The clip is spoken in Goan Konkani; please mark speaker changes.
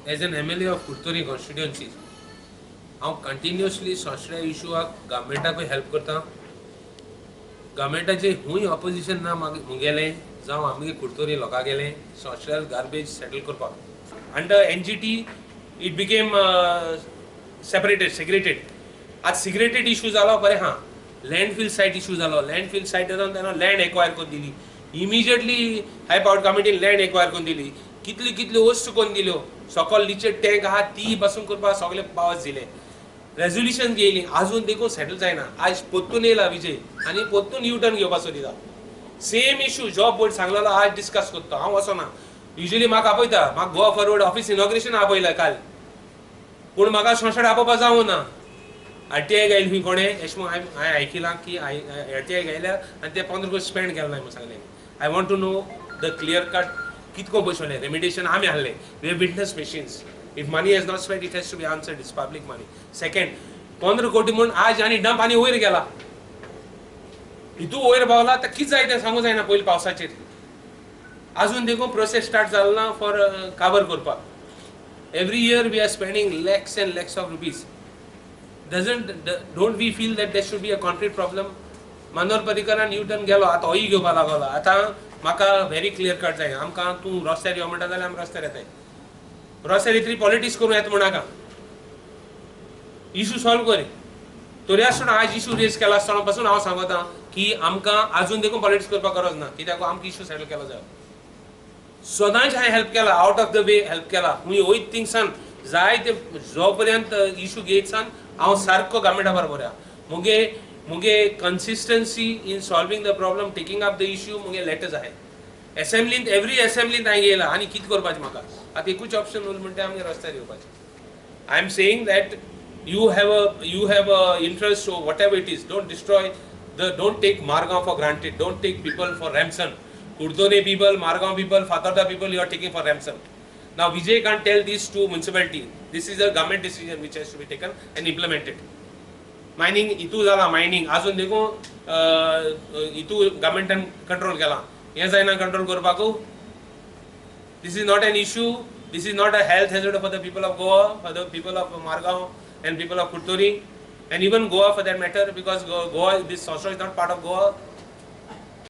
Speaker 1: As an MLA of Curtorim constituency, हांव कंटिन्युअसली सोंसड्या इशूआक गव्हर्मेंटाकूय हेल्प करता. गव्हर्मेंटाचें हुंय ऑपोजिशन ना मुगेलें जावं आमगे कुर्तोरी लोकांगेलें सोशल गार्बेज सेटल करपाक. Under NGT it became separated, segregated. आज सेग्रिगेटेड इशू जालो, बरें आहा. लँडफील सायट इशू जालो. लँडफील सायट जावन तेन्ना लँड एक्वायर करून दिली. इमिजिएटली हाय पावर्ड कमिटीन लँड एक्वायर करून दिली. कितल्यो कितल्यो वस्तू करून दिल्यो. सकल लिचेट टँक आहा, ती पासून करपाक सगळे पावर्स दिले. रेजोल्युशन घेयली, अजून देखून सेटल जायना. आज परतून येयला विजय आनी परतून यू टर्न घेवपाक सोदिता. सेम इशू जो पयर सांगलेलो, आज डिस्कस करता. हांव वचना. युजली म्हाका आपयता, म्हाका गोवा फॉरवर्ड ऑफिस इनॉग्रेशन आपयला काल, पूण म्हाका श्मशान आपोवपा जावं ना. आरटीआय घायली खंय कोणें, एशें म्हूण हांवें आयकिलां की आरटीआय घायल्या आनी ते 15 कोटी स्पेंड केले ना म्हूण सांगलें. I want to know the clear cut कितको पयशे वयले. रेमिडिएशन आमी हाडले. We have witness machines. If money has not spend, it has to be answered. It's public money. Second, 15 कोटी म्हूण आज आनी डंप आनी वयर गेला. हितू वयर पावला तर कितें जाय तें सांगू जायना. पयलीं पावसाचेर अजून देखून प्रोसेस स्टार्ट जालो ना फॉर कावर करपाक. Every year we are spending lakhs and lakhs of rupees. Doesn't don't we feel that there should be a concrete problem? Manohar पर्रीकरान you turn गेलो, आतां होय घेवपा लागलो. आतां म्हाका व्हेरी क्लियर कट जाय. आमकां तूं रस्त्यार यो म्हणटा जाल्यार आमी रस्त्यार येताय. रस्त्यार इतली पॉलिटिक्स करूं येता म्हणनाका. इशू सॉल्व कर. तरी आसतना आज इशू रेज केला आसतना पासून हांव सांगता की आमकां अजून देखून पॉलिटिक्स करपाक गरज ना, कित्याक आमकां इशू सेटल केलो जाय. सदांच हांवें हेल्प केला, out of the way help केला. खूंय वयत थिंगसान जाय ते जो पर्यंत इशू घेयत सान हांव सारको गव्हर्मेंटा बरोबर आहा. मुगे consistency in solving the problem, taking up the issue, मुगे लेटर्स आहाय एसेंब्लींत. एवरी एसेंब्लींत हांवें येयला. आनी कितें करपाचें म्हाका आतां एकूच ऑप्शन उरलें म्हणटा, आमगे रस्त्यार येवपाचें. I am saying that you have a interest or whatever it is, don't destroy the don't take Margao for granted. Don't take people for ransom. Curtorim people, Margao people, Fatorda people, you are taking for ransom. Now Vijay can't tell this to municipality. This is a government decision which has to be taken and implemented. Mining हितू जाला. मायनींग अजून देखून हितू गव्हर्मेंटान कंट्रोल केला. हें जायना control करपाकू. This is not an issue. This is not a health hazard for the people of Goa, for the people of Margao and people of Curtorim, and even Goa for that matter, because Goa, this Sosro is not part of Goa.